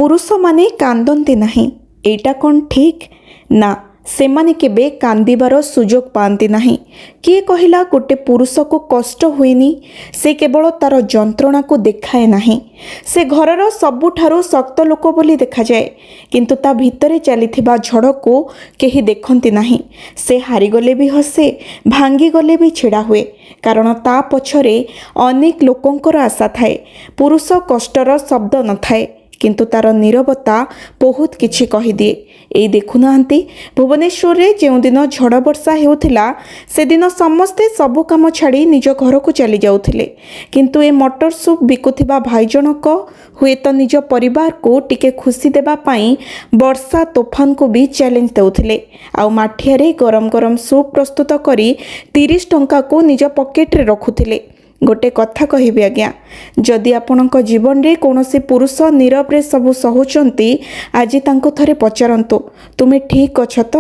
ପୁରୁଷମାନେ କାନ୍ଦନ୍ତି ନାହିଁ, ଏଇଟା କ'ଣ ଠିକ୍? ନା, ସେମାନେ କେବେ କାନ୍ଦିବାର ସୁଯୋଗ ପାଆନ୍ତି ନାହିଁ। କିଏ କହିଲା ଗୋଟେ ପୁରୁଷକୁ କଷ୍ଟ ହୁଏନି? ସେ କେବଳ ତାର ଯନ୍ତ୍ରଣାକୁ ଦେଖାଏ ନାହିଁ। ସେ ଘରର ସବୁଠାରୁ ଶକ୍ତ ଲୋକ ବୋଲି ଦେଖାଯାଏ, କିନ୍ତୁ ତା ଭିତରେ ଚାଲିଥିବା ଝଡ଼କୁ କେହି ଦେଖନ୍ତି ନାହିଁ। ସେ ହାରିଗଲେ ବି ହସେ, ଭାଙ୍ଗିଗଲେ ବି ଛିଡ଼ା ହୁଏ, କାରଣ ତା ପଛରେ ଅନେକ ଲୋକଙ୍କର ଆଶା ଥାଏ। ପୁରୁଷ କଷ୍ଟର ଶବ୍ଦ ନଥାଏ, କିନ୍ତୁ ତାର ନୀରବତା ବହୁତ କିଛି କହିଦିଏ। ଏଇ ଦେଖୁନାହାନ୍ତି, ଭୁବନେଶ୍ୱରରେ ଯେଉଁଦିନ ଝଡ଼ ବର୍ଷା ହେଉଥିଲା, ସେଦିନ ସମସ୍ତେ ସବୁ କାମ ଛାଡ଼ି ନିଜ ଘରକୁ ଚାଲି ଯାଉଥିଲେ। କିନ୍ତୁ ଏ ମଟର ସୁପ୍ ବିକୁଥିବା ଭାଇ ଜଣକ ହୁଏତ ନିଜ ପରିବାରକୁ ଟିକେ ଖୁସି ଦେବା ପାଇଁ ବର୍ଷା ତୋଫାନକୁ ବି ଚ୍ୟାଲେଞ୍ଜ ଦେଉଥିଲେ ଆଉ ମାଠିଆରେ ଗରମ ଗରମ ସୁପ୍ ପ୍ରସ୍ତୁତ କରି 30 ଟଙ୍କାକୁ ନିଜ ପକେଟରେ ରଖୁଥିଲେ। ଗୋଟେ କଥା କହିବି ଆଜ୍ଞା, ଯଦି ଆପଣଙ୍କ ଜୀବନରେ କୌଣସି ପୁରୁଷ ନୀରବରେ ସବୁ ସହୁଛନ୍ତି, ଆଜି ତାଙ୍କୁ ଥରେ ପଚାରନ୍ତୁ, ତୁମେ ଠିକ୍ ଅଛ ତ?